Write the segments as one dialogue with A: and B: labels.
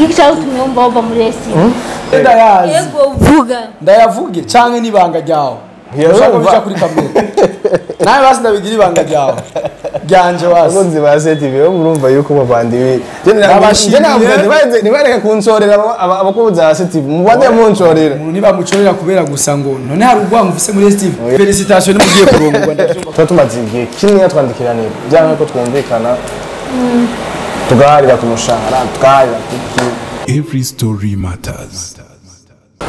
A: Igiki cyatumye wumva wava muri STV?
B: Ndayazi.
A: Yego, vuga.
B: Ndayavuge canke n'ibanga ryawe? Ushaka bica kuri kamera. Nawe basi ndabigira ibanga ryawe. Ryanje wasi.
C: Abakunzi ba STV bo murumva yuko bavandi
B: Ndabashimiye.
C: Ntibareke kunshorera abakunzi ba STV mubande munshorera.
B: Umuntu nibamucorera kubera gusa ngo none hari urwango ufise muri STV. Félicitations, nimugiye kurongorwa, ndavyumva.
C: Tuba tumaze igihe kinini twandikiranira byanga ko twumvikana, tugaharira ku mushahara, tugaharira ku
D: Every story matters.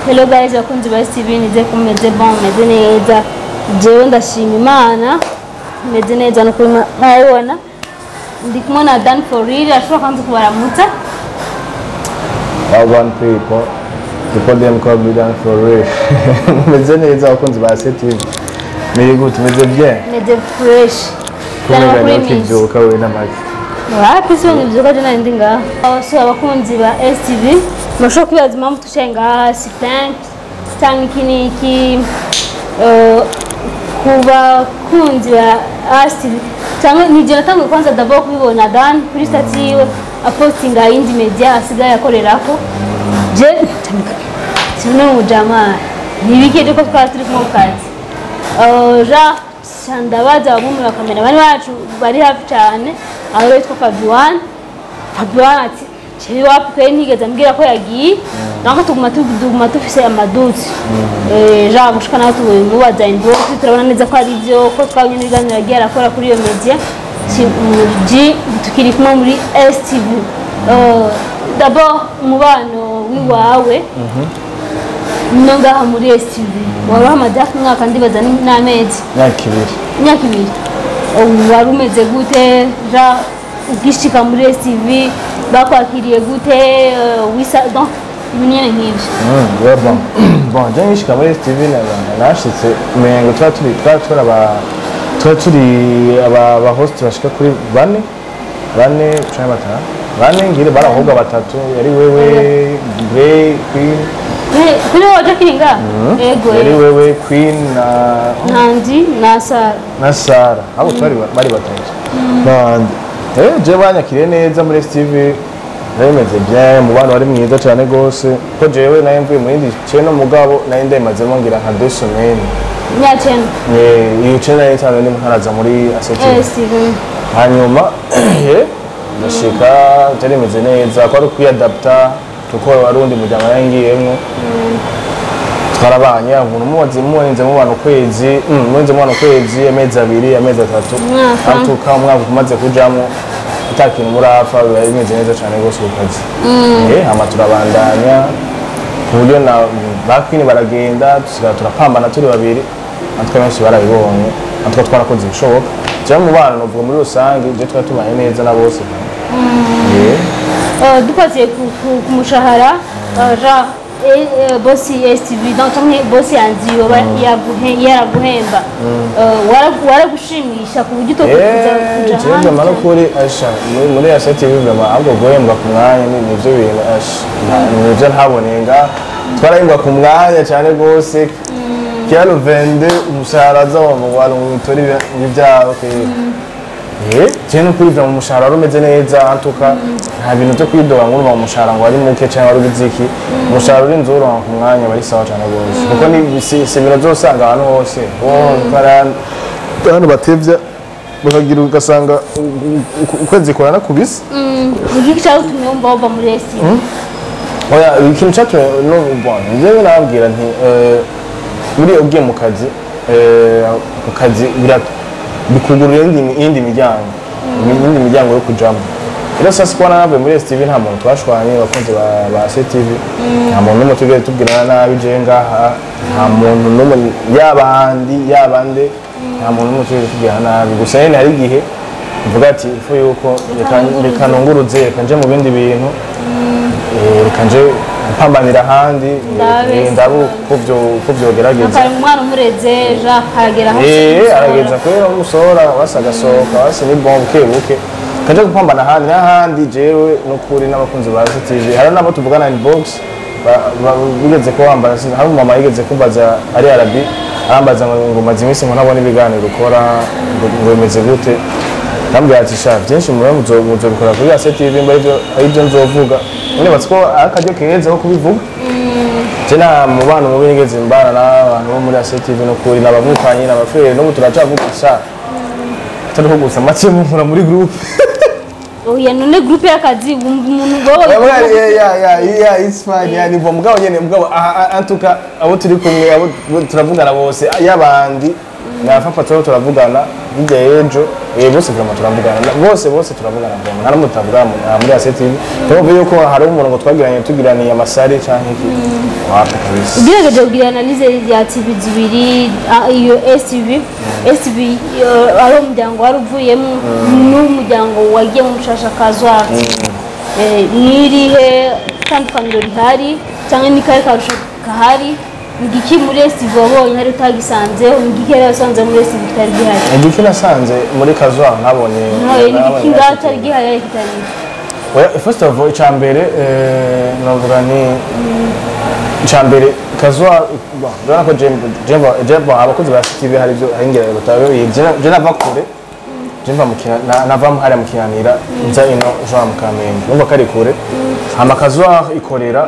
A: Hello guys, bakunzi ba STV, nize ko mumeze bon, mumeze neza. Jewe ndashima Imana, meze neza no kuri mwabibona. Ndi kumwe na Dan for real, ashobora kwanza kubaramutsa.
C: Urban people, people them call me Dan for real. Meze neza, abakunzi ba STV. Miri gute? Meze bien?
A: Meze fresh. Dan,
C: Kumega
A: amakuru
C: niyo
A: y'iminsi?
C: kivyuka we n'amaki.
A: Wapi, si ngivyuka, je nari ndi ngaha. So abakunzi ba STV, murashobora kwibaza impamvu twicaye ngaha, si prank cyangwa iki n'iki. Ku bakunzi ba STV cyangwa nijye natanguye kwanza d'abord kubibona Dan kuri statut yiwe apostinga yindi media asigaye akorerako, je kimwe mu jama ntibikeje ko twari turi kumwe mu kazi. Ja ndabaza bamwe mu bakamera bari bacu bari hafi cyane, aho yitwa Fabian. Fabian ati chéri, wapi kwe, ntigeze ambwira ko yagiye. Naho tuguma dufise ama doutes, ja gushika naho tumubaza inbox, turabona neza ko ari byo, ko twabonye n'ibiganiro yagiye arakora kuri iyo media. Ji tukiri kumwe muri STV. D'abord umubano w'iwawe no ngaha muri STV, wari uhamaze hafi umwaka, ndibaza n'amezi.
C: Myaka 2.
A: Imyaka 2. Ubu wari umeze gute? Ja ugishika muri STV bakwakiriye gute? Wisa donc ibintu nyene nk'ivyo.
C: Ouais, bon. Bon, je nishika muri STV nashitse umengo twari turi aba host bashika kuri bane canke batanu, bane ngire bari abakobwa batatu, yari wewe, Grey, Queen.
A: Kuri wowe waje kiringa, ego.
C: Yari wewe, Queen na
A: Nandi na Sara.
C: Na Sara, abo twari bari batatu bandi. Je banyakiriye neza muri STV, bimeze bien, umubano wari mwiza cyane gose, ko jewe nayo mvuye mu yindi chaîne, mugabo nayo ndayimazemo ngira nka 2 semaines.
A: Nyacena.
C: Iyo chaîne nari nsanzwe ndimo nkaraza muri ACTV.
A: STV.
C: Hanyuma ndashika byari bimeze neza, ko ari kwiyadapta kuko wari undi muryango nari ngiyemwo. Twarabanye, umuntu mubaze murenze mubana ukwezi, murenze mubana ukwezi, amezi 2, amezi 3.
A: Umwaka.
C: Antuka umwaka umaze kujamwo ata kintu murapfa, biba bimeze neza cyane rwose ku kazi. Hama turabandanya ku buryo na ba Queen baragenda, dusigara turapambana turi babiri. Natwe benshi barabibonye, natwe twarakoze ibishoboka. Jewe mu bana novuga muri rusange je twari tubanye neza na bose.
A: Dufatiye ku mushahara, ja bosi STV donc canke bosi yanzi yoba yaraguhemba, waragushimisha ku buryo utokwifuza kuja
C: Jewe
A: ahandi?
C: Vraiment n'ukuri asha muri ya STV vraiment, ahubwo guhembwa ku mwanya nivyo bintu asha nivyo ntaboneye ngaha. Twarahembwa ku mwanya cyane rwose, kila le 22 umushahara aza mu bantu utora ibyawe. Je n'ukuri vraiment umushahara wari umeze neza, antuka nta bintu byo kwidoga ngo urumva umushahara ngo wari muke cyangwa wari ugize iki. Umushahara uri uronka ku mwanya bari sawa cyane rwose, kuko ni si ibintu uzosanga ahantu hose. Hano batevya bakagira ugasanga ukwezi kuranakubise.
A: Igiki cyatumye wumva wava muri STV?
C: Oya, ikintu cyatumye no bon, njyewe nababwira nti buriya ugiye mu kazi, ku kazi bikugurura iyindi miryango, iyindi miryango yo kujamo. Rero sasa kuba naravuye muri STV, nta muntu twashwanye, abakunzi ba STV, nta muntu n'umwe tugeze tubwirana nabi. Je ngaha nta muntu n'umwe, yaba handi yaba nde, nta muntu n'umwe tugeze tubwirana nabi. Gusa nyene hari igihe mvuga ati ifu yuko reka nunguruze, reka nje mu bindi bintu, reka nje mpambanira ahandi.
A: Ndabe.
C: Ndabe uko vyogerageza.
A: Akaba umwana umureze, ja aragera aho.
C: Arageza kubera umusohora basi agasohoka, basi ni bon, buke buke kaje gupambana ahandi n'ahandi. Jewe n'ukuri n'abakunzi ba STV, hari n'abo tuvugana inbox bigeze ko wambara, hari umumama yigeze kumbaza ari Arabi, arambaza ngo maze iminsi ngo ntabona ibiganiro ukora, ngo bimeze gute. Ndambwira ati sha byinshi mube muzobikora kuri ya STV, mba aribyo nzovuga. Nibatse ko akaryo keza ko kubivuga. Je nta mubano mubi nigeze mbana n'abantu bo muri ACTV no kuri n'abavukanye n'abafere n'ubu turacavuga sha. Atari ko gusa make munkura muri groupe.
A: Oya, none groupe y'akazi wumva umuntu wowe
C: Yeah, it's fine. Yeah, ni mugabo nyene mugabo en tout cas abo turi kumwe, abo turavugana bose, yabandi na papa tuba turavugana hirya y'ejo, bose vraiment turavugana bose turavugana vraiment, nta n'umwe tutavugana muri ACTV. Tuvuga yuko hari umuntu ngo twagiranye tugiraniye amasare canke iki, wapi kabisa.
A: Ugerageje kugira analyse ya TV zibiri, iyo STV ari umuryango wari uvuyemo n'umuryango wagiye mu mushasha Kazwa, n'irihe tandukaniro rihari cyangwa ni kahe karusho kahari? Ni igiki muri STV wabonye hari utagisanzeho? Ni igiki yari wasanze muri STV kitari gihari?
C: Igiki nasanze muri Kazwa nabonye
A: Ni igiki ngaho cyari gihari ariko kitari?
C: Oya, first of all, icambere navuga ni icambere Kazwa, bon, urabona ko Jembo abakozi ba TV hari ibyo hari ingero batabe. Je nava kure, je mva mu nava hariya mu Kinanira nza ino Jean mu Kamenge, numva kari kure. Hama Kazwa ikorera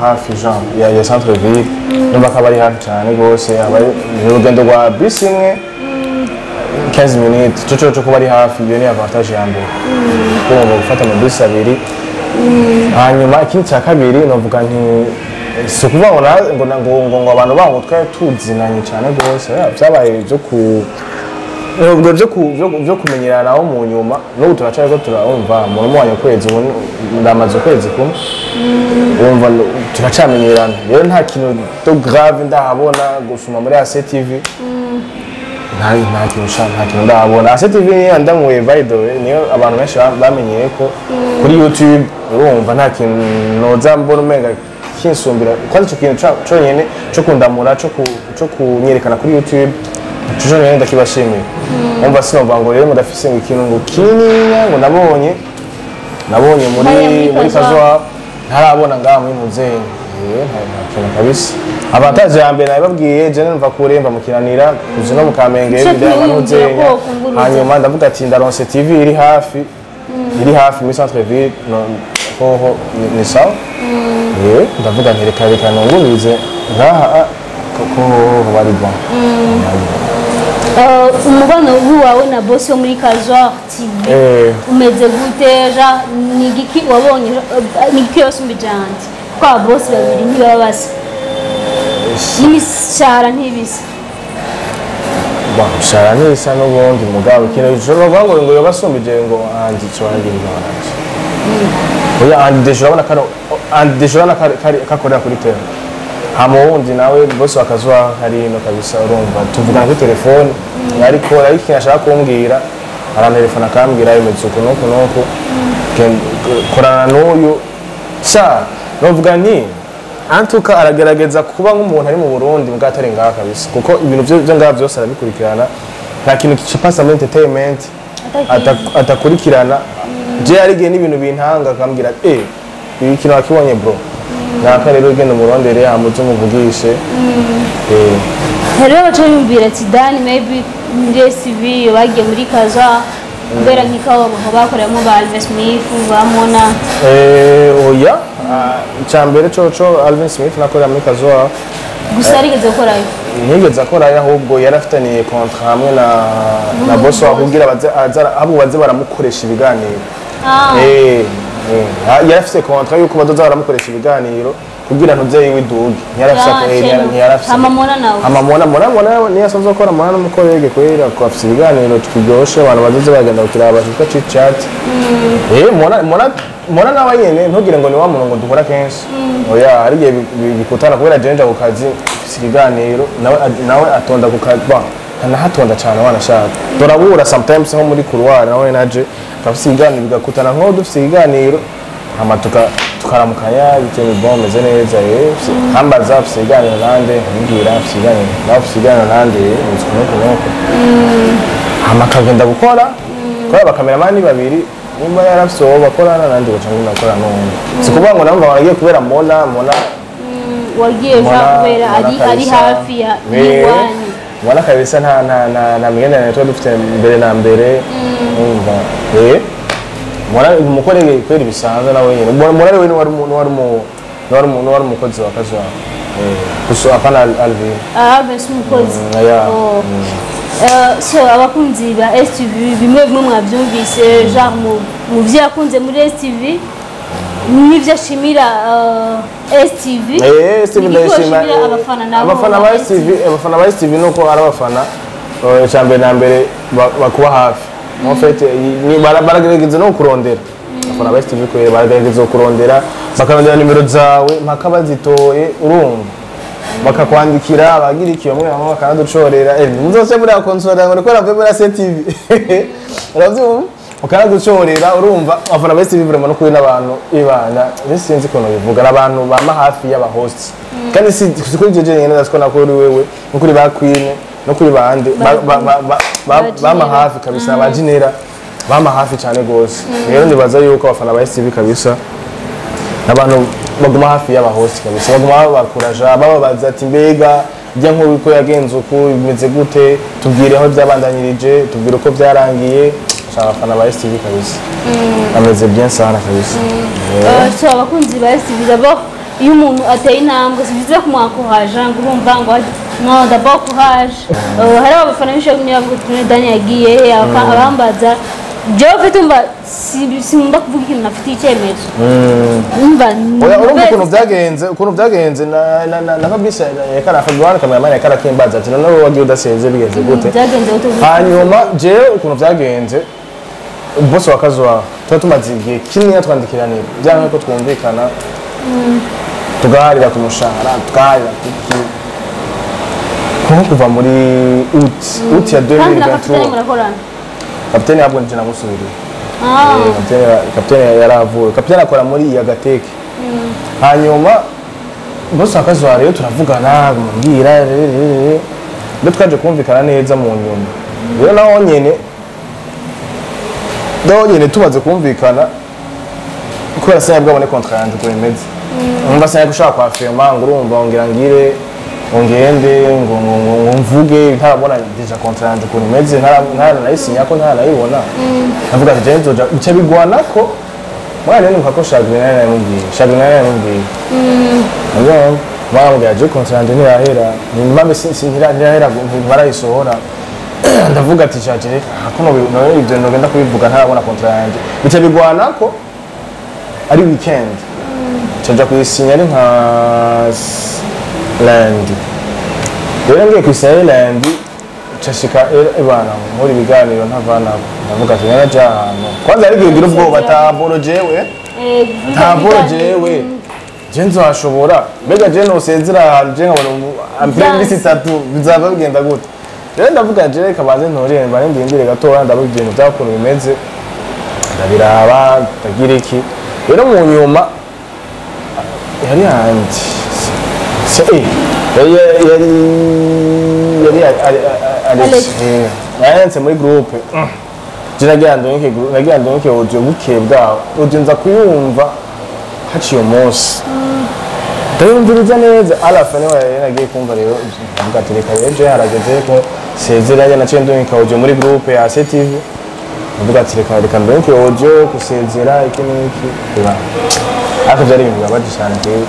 C: hafi Jean ya centre ville, numva ko aba ari hafi cyane rwose, aba ari ni urugendo rwa bisi imwe 15 minutes. Cyo kuba ari hafi, iyo ni avantage ya mbere, kuko gufata amabisi abiri. Hanyuma ikindi cya kabiri novuga nti si ukuvuga ngo ngo ngo ngo abantu bango twari tuzinanye cyane rwose. Oya, byabaye byo ku ubwo byo kumenyerana naho mu nyuma n'ubu turacyari ko turumva umuntu umwanya ukwezi, ubu ndamaze ukwezi kumwe, wumva turacamenyerana. Rero nta kintu de grave ndahabona gusuma muri ACTV, nta kintu sha, nta kintu ndahabona. ACTV niyo ndamuye, by the way, niyo abantu benshi bamenyeye ko kuri YouTube. Urumva nta kintu noza mbona umenga kinsumbira kwanza ico kintu conyene co kundamura, co kunyerekana kuri YouTube, ico conyene ndakibashimiye. Umva, sinumva ngo rero mudafise ngo ikintu ngo kinininya ngo nabonye muri
A: Hariya muri
C: muri
A: Kazwa.
C: Kazwa ntarabona ngaha muri Muzenyi. Nta kintu kabisa. Avantage ya mbere nabibabwiye, je numva kure, mva mu Kinanira kuza no mu Kamenge.
A: Ico
C: bidaya
A: wiyumvira
C: Muzenyi.
A: ko wokunguruza.
C: Hanyuma ndavuga ati ndaronse TV iri hafi muri centre ville, hoho ni sawa. Ndavuga nti reka nungurize ngaha, kuko hoho bari bon.
A: Umubano wawe na boss wo muri Kazwa TV umeze gute? Ja ni igiki wabonye, ni igiki yasumbije ahandi? Kuko aba boss babiri ntibaba basa, n'imishahara ntibisa.
C: Bon, imishahara ntisa n'ubundi, mugabo ikintu ushobora kuvuga ngo yabasumbije ngo andi cyo andi ngo andi, oya, andi déjà urabona kano, andi déjà urabona kakorera kuri terrain. Hama wundi nawe boss wakazwa hari ino kabisa, urumva tuvugana kuri telefone, ariko ikintu ashaka kumbwira arantelefona akambwira imeze uku n'uku n'uku, korana n'uyu sha. Novuga nti antuka aragerageza kuba nk'umuntu ari mu Burundi mbwa atari ngaha kabisa, kuko ibintu byo ngaha byose arabikurikirana. Nta kintu kipasa muri entertainment atakurikirana. Je hari igihe n'ibintu bintanga akambwira: "Eh, ibi kintu wakibonye bro, naka rero ugenda umurondere hamuze umuvugishe."
A: Hariho abaca biyumvira ati Dani maybe muri SV bagiye muri Kaza kubera nk'ikawa bakoreramo ba Alvin Smith, ba Mona.
C: Oya, icya mbere coco Alvin Smith nakorera muri Kazoa?
A: Gusa yarigeze gukorayo?
C: Ntiyigeze akorayo, ahubwo yari afitaniye contrat hamwe na boss wa kugira baze ahubwo baze baramukoresha ibiganiro. Yari afise contrat yuko bazoza baramukoresha ibiganiro kugira ntuze yiwe iduge. Ntiyari afise ntiyari afise.
A: Hama Mona nawe?
C: Hama Mona niyo asanzwe akora. Mona n'umukorege kwera ko afise ibiganiro turyoshe, abantu bazoze bagenda kukiraba cyitwa chit chat. Mona nawe nyene ntugire ngo ni wa muntu ngo dukora kenshi, oya, hari igihe bikutana kubera jewe nja ku kazi mfise ikiganiro, nawe atonda ku kazi, ba ntanahatonda cyane wanashaka turabura sometimes nko muri couloir, nawe naje akafise ikiganiro bigakutana nko dufise ikiganiro, hama tukaramukanya bitewe bon meze neza. Hambaza afise ikiganiro nande, nkambwira afise ikiganiro nawe, afise ikiganiro nande, nzi nuko nuko, hama akagenda gukora kubera abakameramani babiri nimba yarafise uwo bakorana nandi baca ngenda gukora n'uwundi. Si kuvuga ngo namva waragiye kubera Mona.
A: Wagiye ja kubera ari hafi ya y'iwanyu.
C: Mona kabisa nta migenderanire tuba dufite mbere na mbere, umva. Morale umukorege kweri bisanzwe nawe nyene. Morale we ni wari umukozi wa kazi wawe. Gusa apana Alvin.
A: Ah, benshi umukozi.
C: Yeah.
A: Oh. So abakunzi ba STV, bimwe bimwe mwabyumvise, genre mu byo yakunze muri STV n'ibyo ashimira STV.
C: STV
A: Ni iki
C: ndayishima.
A: washimira abafana nabo
C: Abafana ba STV, abafana ba STV nuko ari abafana icya na mbere bakuba hafi. En fait, ni baragerageza no kurondera. Abafana ba STV kwera baragerageza kurondera, bakarondera nimero zawe mpaka bazitoye, urumva, bakakwandikira, bagira iki, bamwe bamwe bakanaducorera, muzoce muri konsolera ngo nikora mve muri STV, uravyumva, bakanaducorera. Urumva, abafana ba STV vraiment no kuri n'abantu ibana, je sinzi ukuntu bivuga, n'abantu bama hafi y'aba hosts, kandi si kuri jeje nyene, ndasiko na kuri wewe no kuri ba Queen no kuri bande
A: Ba
C: bama
A: Jinera.
C: Hafi kabisa, ba Jinera bama hafi cyane gose. Rero nibaza yuko abafana ba STV kabisa abantu baguma hafi y'aba host kabisa, baguma babakuraja, bababaza ati: "Mbega ijya nkuru uko yagenze, uku bimeze gute? Tubwire aho byabandanyirije, tubwire uko byarangiye." Sha, abafana ba STV kabisa bameze bien sana kabisa.
A: So abakunzi ba STV, d'abord iyo umuntu ateye intambwe si byiza kumwakoraja ngo urumva ngo no, d'abord courage. Hari abafana benshi bagumye bavuga ati: "None Dani yagiye he?" Abambaza jewe ufite, umva, sinkunda kuvuga ikintu nafitiye icyemezo, umva.
C: Oya, urumva ukuntu byagenze na Fabrice yakara, Fabrice cameraman yakara kimbaza ati: "None wowe wagiye udaseze, bigenze gute?"
A: Byagenze gute?
C: Hanyuma jewe ukuntu byagenze, boss wa Kazuwa tuba tumaze igihe kinini twandikiranira, byanga ko twumvikana, tugaharira ku mushahara, tugaharira kuki, nko kuva muri août ya
A: Kandi na kapitani
C: 2023.
A: Murakorana?
C: Kapiteni ntabwo nje namusubiriye.
A: Ah.
C: Kapiteni yaravuye, kapiteni akora muri Iagateke. Hanyuma boss wa Kazuwa rero turavugana, mubwira rero twaje kumvikana neza mu nyuma. Rero naho nyene tumaze kumvikana, kubera sinari bwabone contrat yanje uko imeze, umva, sinari gushaka kwa firma ngo urumva ngira ngire ngo ngende ngo mvuge ntarabona déjà contrat yanje ukuntu imeze, ntaranayisinya ko ntaranayibona. Ndavuga ati jewe nzoja bica bigwana ko mwana nibuka ko Chagrin yari yaramubwiye, Chagrin yari yaramubwiye. Urumva, bamubwira je contrat yanje ntirahera, nimba ntirahera, ntibarayisohora. Ndavuga ati shaje reka ko no ibyo nogenda kubivuga ntarabona contrat yanje. Bica bigwana ko ari weekend, nca kuyisinya ari nka lundi. Rero ngiye kuyisinya ari lundi, nshashika ibana muri ibiganiro ntavanako. Ndavuga ati naraja ahantu kwanza ariko ngira ubwoba taboro jewe, ntabwo jewe je nzohashobora, mbega je nosezera ahantu je nkabona ampere iminsi 3 bizaba bigenda gute? Rero ndavuga je reka banze ntorere, mbane ndindire gatoya, ndabona ibintu by'ukuntu bimeze, ndabiraba, ndagira iki. Rero mu nyuma yari yandi se yari Alex.
A: Alex.
C: Yanditse muri groupe, je nagira ndonke audio. Bukeye bwaho audio nza kuyumva haciye umunsi, ndayumviriza neza, alafa niwe yari nagiye kumva. Rero ndavuga ati reka rero je harageze ko sezera. Naciye ndonka audio muri groupe ya CTV, ndavuga ati reka ndonke audio kusezera iki n'iki. Biba ariko byari ibintu bibabaje cyane. Jewe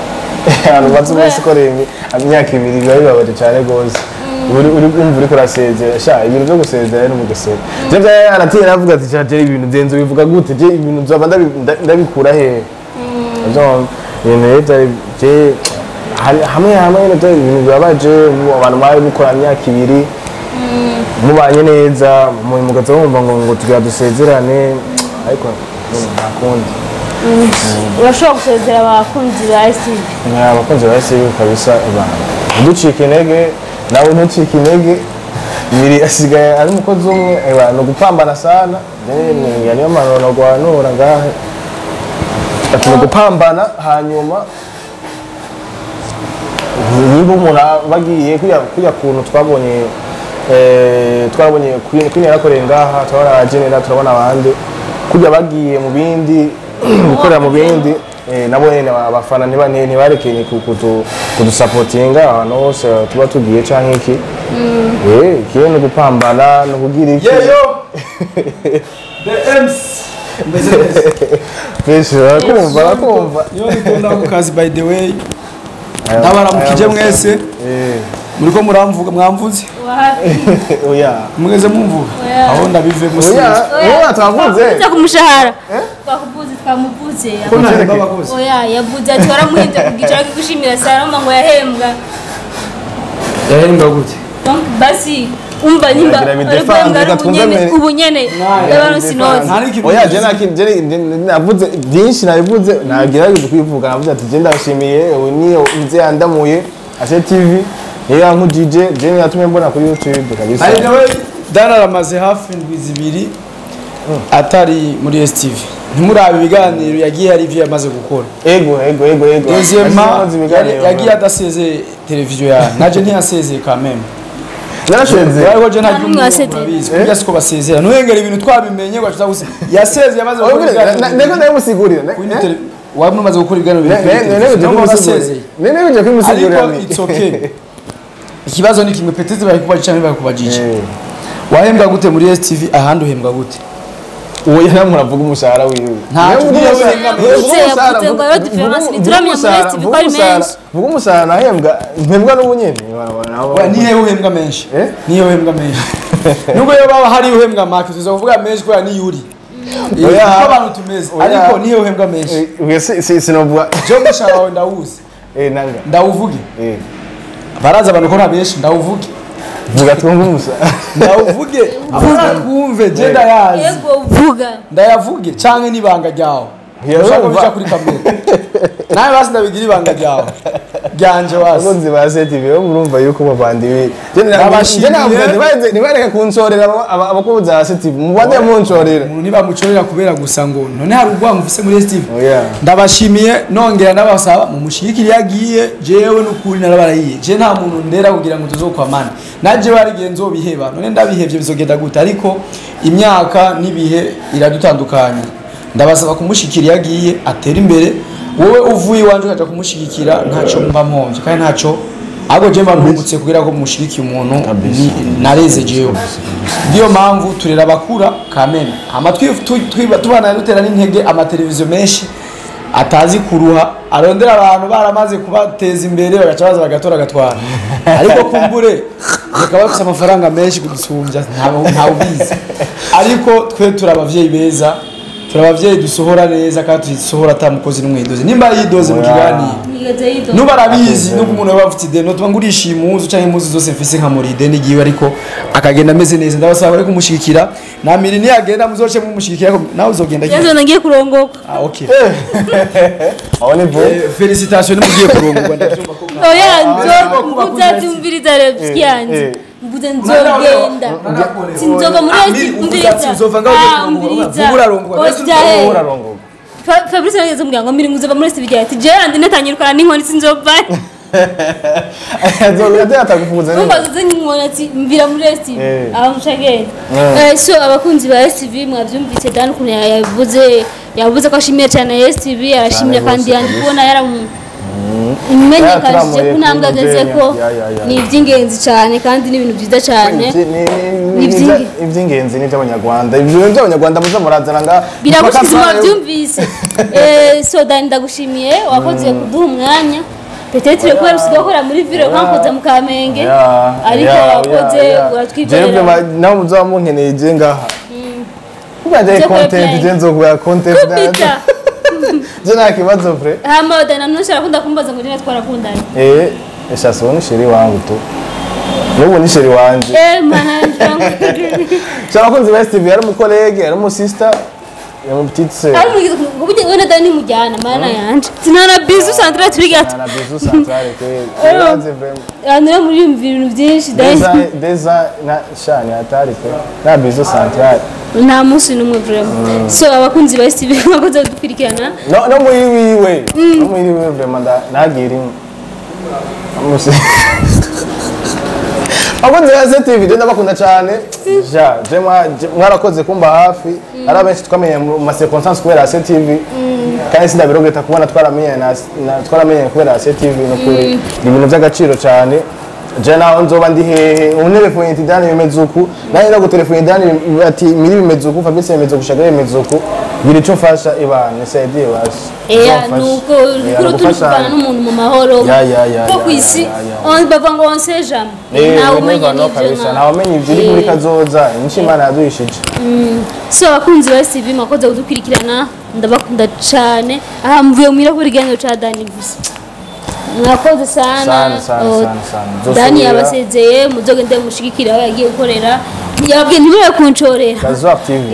C: ahantu maze umunsi ukoreye imyaka 2, biba bibabaje cyane rwose. Uri umva uriko urasezera, sha, ibintu byo gusezera rero mugesera je byari yaratiye. Navuga ati sha, je ibintu byenze bivuga gute? Je ibintu nzoba ndabikura hehe? Urumva, ibintu rero byari je hamwe hamwe nyene byari ibintu bibabaje. Abantu mwari mukora imyaka 2 mubanye neza, mugaza wumva ngo tugira dusezerane, ariko nta kundi.
A: Urashobora gusezera abakunzi ba STV?
C: Abakunzi ba STV kabisa, ntiducike intege, nawe ntucike intege. Miri asigaye ari umukozi umwe, ni ugupambana sana. Niyo mpanuro nogwanura ngahe ati ni ugupambana. Hanyuma niba umuntu bagiye kuriya kuntu twabonye, twabonye Queen yarakoreye ngaha, turabona abagenera, turabona abandi kurya bagiye mu bindi gukorera mu bindi, nabo nyene abafana ntibarekeye kudusapotinga ahantu hose tuba tugiye canke iki. Ikiye ni ugupambana, ni ukugira iki.
B: Yeyo, the MC. Mbese neza.
C: Fresh, barakumva.
B: Niyo bikunda ku kazi, by the way. Ndabaramukije mwese. Muriko muramvuga, mwamvuze?
A: Wapi?
C: Oya.
B: Mweze mumvuga?
A: Oya.
B: Aho ndabivemo.
C: Oya, oya, twavuze.
A: Twakubuze ku mushahara. Twakubuze, twamuvuze.
B: Ko ntahemba abakozi.
A: Oya, yavuze ati waramuhembye ku giciro kigushimira Salama ngo yahembwa.
B: Yahembwa gute?
A: Donc basi umva nimba
C: Iragira bidefendre,
A: ari guhembwa
C: twumve
A: ubunyene
C: mbere.
A: ubunyene yabaronse inoti.
B: Nta n'ikintu.
C: Oya, je navuze byinshi, nabivuze, nagerageje kubivuga, navuze ati je ndabashimiye, ubu niyo nze yandamuye Ase TV, niyo yankujije, je yatumye mbona kuri YouTube kabisa.
B: By the way, Dan aramaze hafi indwi 2 atari muri STV. Ntimurabe ibiganiro yagiye, hari ivyo yamaze gukora.
C: Ego.
B: Deuxièmement,
C: Asimaze ibiganiro.
B: yagiye adasezeye televiziyo yawe. Naje ntiyasezeye quand même.
C: Narasezeye.
B: Ariko je nta
A: Nta n'umwe wasezeye.
B: urabizi. Kurya siko basezera. Nuhengera ibintu twabimenye ngo tuza gusa. Yasezeye amaze gukora ibiganiro.
C: Ndeko ndabimusigurira.
B: Kuri waba umaze gukora ibiganiro bibiri kuri televiziyo. Niyo wasezeye.
C: Nene kubimusigurira.
B: Ariko it's okay. Ikibazo ni kimwe, peut-être barikubajije canke barikubajije. Wahembwa gute muri STV, ahandi uhembwa gute?
C: Uwo yari muravuga umushahara wiwe.
B: Nta
C: Niyo
B: niyo
C: mvuga
B: uhembwa
C: umushahara,
A: menshi.
C: vuga umushahara,
A: Yavuze ngo hariho difference, ntituramenya muri STV ko ari menshi.
C: Vuga umushahara nahembwa, mpembwa n'ubu nyene.
B: Oya, nihe uhembwa menshi?
C: Eh?
B: Nihe uhembwa menshi? Nubwo iyo baba hari uhembwa make, tuza kuvuga menshi kubera niyo uri.
C: Oya.
B: Uko abantu tumeze.
C: Oya.
B: Ariko nihe uhembwa menshi?
C: Oya, si sinovuga.
B: Je umushahara wawe ndawuzi.
C: Nanga.
B: Ndawuvuge. Baraza abantu ko ntabenshi, ndawuvuge.
C: Vuga twumve umushahara.
B: Ndawuvuge. Twumve, je ndayazi.
A: Yego, vuga.
B: Ndayavuge canke n'ibanga ryawe?
C: Ya,
B: Ushaka
C: urumva.
B: kubica kuri kamera. Nawe basi ndabigira ibanga ryawe. Ryanje basi.
C: Abakunzi ba STV bo murumva yuko bavandi
B: Ndabashimiye.
C: ntibareke kunshorera, abakunzi ba STV mubande munshorera.
B: Umuntu ntibamucorera kubera gusa ngo none hari urwango ufise muri STV.
C: Oya.
B: Ndabashimiye, nongera ndabasaba mumushigikire yagiye. Jewe n'ukuri narabarahiye, je nta muntu ndera kugira ngo tuzokwamane naje barigiye nzobiheba. None ndabihevye bizogenda gute? Ariko imyaka n'ibihe iradutandukanye. Ndabasaba kumushigikira yagiye, atera imbere. Wowe uvuye iwanje ukaja kumushigikira, ntaco mba mpomvye kandi ntaco, ahubwo je mba mpungutse kugira ngo mushigikiye umuntu nareze jewe. Niyo mpamvu turera abakura kameme, hama tubana dutera n'intege amateleviziyo menshi atazi kuruha, arondera abantu baramaze kubateza imbere, bagaca baza bagatora agatwara. Ariko kumbure bakaba bafise amafaranga menshi kudusumbya, ntawe ubizi. Ariko twe turi abavyeyi beza, turi abavyeyi dusohora neza kandi tuzisohora ata mukozi n'umwe yidoze. Nimba yidoze mu
C: Oya.
B: kiganiro,
A: Nigeze yidoga.
B: nuba arabizi, nubwo umuntu aba afite ideni, notuma ngurisha impuzu canke impuzu zose mfise nkamura ideni ryiwe, ariko akagenda ameze neza. Ndabasaba bari kumushyigikira na miri niyagenda muzoce mumushyigikira, ariko nawe uzogenda.
A: Yezu, nagiye kurongoka.
B: Ah, okay.
C: Aho ni vuba.
B: Félicitations, nimugiye kurongorwa, ndabyumva ko
A: Oya,
B: Ah,
A: nzobyumviriza rero yanjye. Mvuze nzogenda. Sinzova muri
B: Ah,
A: esi,
B: Miri, uvuze
A: umviriza.
B: ati uzova ngaho ugiye
A: Ah,
B: kurongorwa.
A: umviriza.
B: Vuba urarongorwa.
A: Oya, he.
C: Urarongorwa.
A: Fabrice yageze kumbwira ngo Miri nguzova muri esi bigira ati Gerard netanyirukana n'inkoni sinzova.
C: Azoga atagufuza neza.
A: Numva uze nk'inkoni ati mvira muri esi. Aho mushagenda. So abakunzi ba STV mwabyumvise Dan ukuntu yavuze, yavuze ko ashimiye cyane STV, arashimye
C: Cyane
A: kandi
C: rwose,
A: yandi
C: kabisa.
A: kubona yaramu imenyekanishije ku ntambwe ageze ko
C: Ya.
A: ni iby'ingenzi cyane kandi ni ibintu byiza cyane. Ni
C: Iby'ingenzi ni iby'abanyarwanda, ibyo bintu by'abanyarwanda muza murazana nga
A: Biragushyize, wabyumvise. So Dani, ndagushimiye, wakoze kuduha umwanya, peut-être kubera usigaye ukora muri ville nkakoze mu Kamenge, ariko wakoze uratwikorera.
C: Nawe muzaba munkeneye je ngaha kuba je
A: Uze
C: content
A: kuri
C: je nzokuba content.
A: Kupita.
C: Je nta kibazo vrai.
A: Hama Dani ntushaka kunda kumbaza ngo njye twarakundanye?
C: Esha ni chéri wangu tu, n'ubu ni chéri wanje.
A: Mana
C: So abakunzi ba STV, yari umucollègue, yari umusista, yari umu petite sœur.
A: Ari mugize ngo wenda Dani mujyana, mana yanje sinana bizu centrale turi gato.
C: Na bisou centrale kweli. Urazi vraiment.
A: Abantu rero muriyumvira ibintu byinshi Dani.
C: Deza na shani hatari pe. Na bisou centrale.
A: Nta munsi n'umwe vraiment. So abakunzi ba STV mwakoze kudukurikirana.
C: No muri wiwe. No muri wiwe vraiment nagira imwe. Amusi. Abakunzi ba STV je ndabakunda cyane. Ja, je mwarakoze kumba hafi. Ari abenshi twamenye mu ma circonstances kubera STV. Kandi sindabirogeta kubona twaramenye twaramenye kubera STV, no kuri ni ibintu by'agaciro cyane. Je naho nzoba ndi hehe, untelefone ati Dani bimeze uku, nanjye ndagutelefone Dani ati Miri bimeze uku, Fabrice bimeze uku, Shagari bimeze uku. Gira ico mfasha ibana nisaidie basi.
A: Eya, nuko kuri turi kuvana n'umuntu mu mahoro.
C: Ya,
A: Ko
C: ya,
A: ku isi
C: ya.
A: bavuga ngo on sait jamais. Ntawe umenya
C: no
A: n'ivyo
C: kabisa, ntawe umenya ivyo iri muri kazoza, nico Imana yaduhishije.
A: So abakunzi ba STV, mwakoze kudukurikirana, ndabakunda cane. Aha mvuye muhira kuri ikiganiro ca Dani gusa, mwakoze sana.
C: Sana, sana,
A: Oh,
C: sana, sana.
A: Dani
C: Nzosubira.
A: yabasezeye, muzogende mushigikire aho yagiye gukorera. Yababwiye ntimurebe kuncorera.
C: Kazoa TV.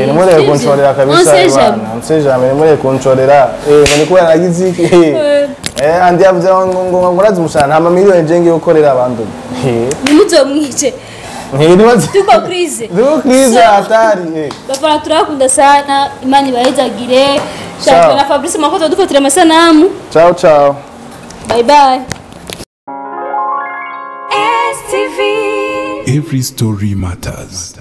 C: Nimurebe
A: sivyo?
C: kuncorera kabisa.
A: On sait
C: Ibana.
A: jamais.
C: On sait jamais, nimurebe kuncorera. Ngo ni kubera nagize iki? Andi yavuze ngo urazi umushahara, nta mamiliyoni je ngiye gukorera abantu.
A: Ntimuzomwice.
C: Ntibaze.
A: Tuko crise.
C: Tuko crise hatari.
A: Bafana, turakunda sana, Imana ibahezagire.
C: Ciao.
A: Shaka na Fabrice, mwakoze kudufatira amasanamu.
C: Ciao ciao.
A: Bye bye.
E: STV.
D: Every story matters.